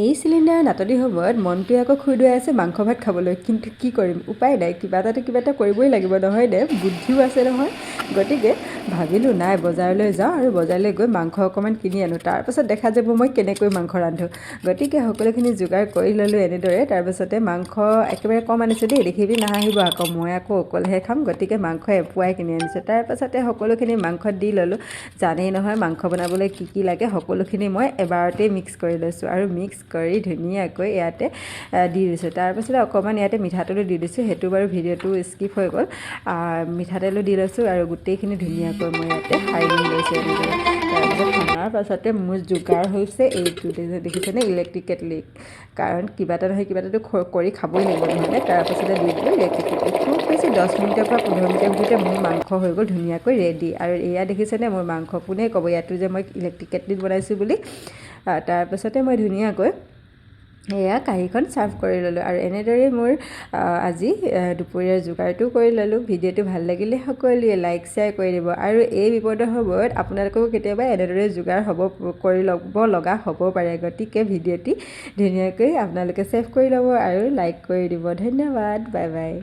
এই চিলিণ্ডাৰৰ নাটনিৰ সময়ত মনটোৱে আকৌ খুদুৱাই আছে মাংস ভাত খাবলৈ। কিন্তু কি কৰিম, উপায় নাই। কিবা এটাতো কিবা এটা কৰিবই লাগিব, নহয়নে? বুদ্ধিও আছে নহয়। গতিকে ভাবিলোঁ, নাই, বজাৰলৈ যাওঁ আৰু বজাৰলৈ গৈ মাংস অকণমান কিনি আনো। তাৰপাছত দেখা যাব মই কেনেকৈ মাংস ৰান্ধোঁ। গতিকে সকলোখিনি যোগাৰ কৰি ল'লোঁ এনেদৰে। তাৰপাছতে মাংস একেবাৰে কম আনিছোঁ দেই, দেখিবি নাহাঁহিব আকৌ। মই আকৌ অকলেহে খাম, গতিকে মাংস এপোৱাই কিনি আনিছোঁ। তাৰপাছতে সকলোখিনি মাংসত দি ল'লোঁ। জানেই নহয় মাংস বনাবলৈ কি কি লাগে। সকলোখিনি মই এবাৰতেই মিক্স কৰি লৈছোঁ আৰু মিক্স কৰি ধুনীয়াকৈ ইয়াতে দি দিছোঁ। তাৰপাছতে অকণমান ইয়াতে মিঠাতেলো দি দিছোঁ। সেইটো বাৰু ভিডিঅ'টো স্কিপ হৈ গ'ল। মিঠাতেলো দি লৈছোঁ আৰু গোটেইখিনি ধুনীয়াকৈ মই ইয়াতে সানি লৈছোঁ এনেদৰে। তাৰপিছত সনাৰ পাছতে মোৰ যোগাৰ হৈছে এইটো, দেখিছেনে, ইলেক্ট্ৰিক কেটলি। কাৰণ কিবা এটা নহয় কিবা এটাতো কৰি খাবই লাগিব, নহ'লে? তাৰপাছতে দি দিলোঁ ইলেক্ট্ৰিক কেটলি। খুব বেছি 10 মিনিটৰ পৰা 15 মিনিটৰ ভিতৰতে মোৰ মাংস হৈ গ'ল ধুনীয়াকৈ ৰেডি। আৰু এয়া দেখিছেনে মোৰ মাংস? কোনে ক'ব ইয়াতো যে মই ইলেক্ট্ৰিক কেটলিত বনাইছোঁ বুলি? তাৰপাছতে মই ধুনীয়াকৈ এয়া কাঁহীখন ছাৰ্ভ কৰি ল'লোঁ আৰু এনেদৰেই মোৰ আজি দুপৰীয়াৰ যোগাৰটো কৰি ল'লোঁ। ভিডিঅ'টো ভাল লাগিলে সকলোৱে লাইক, শ্বেয়াৰ কৰি দিব। আৰু এই বিপদৰ সময়ত আপোনালোকেও কেতিয়াবা এনেদৰে যোগাৰ কৰি ল'ব লগা হ'ব পাৰে। গতিকে ভিডিঅ'টি ধুনীয়াকৈ আপোনালোকে ছেভ কৰি ল'ব আৰু লাইক কৰি দিব। ধন্যবাদ, বাই বাই।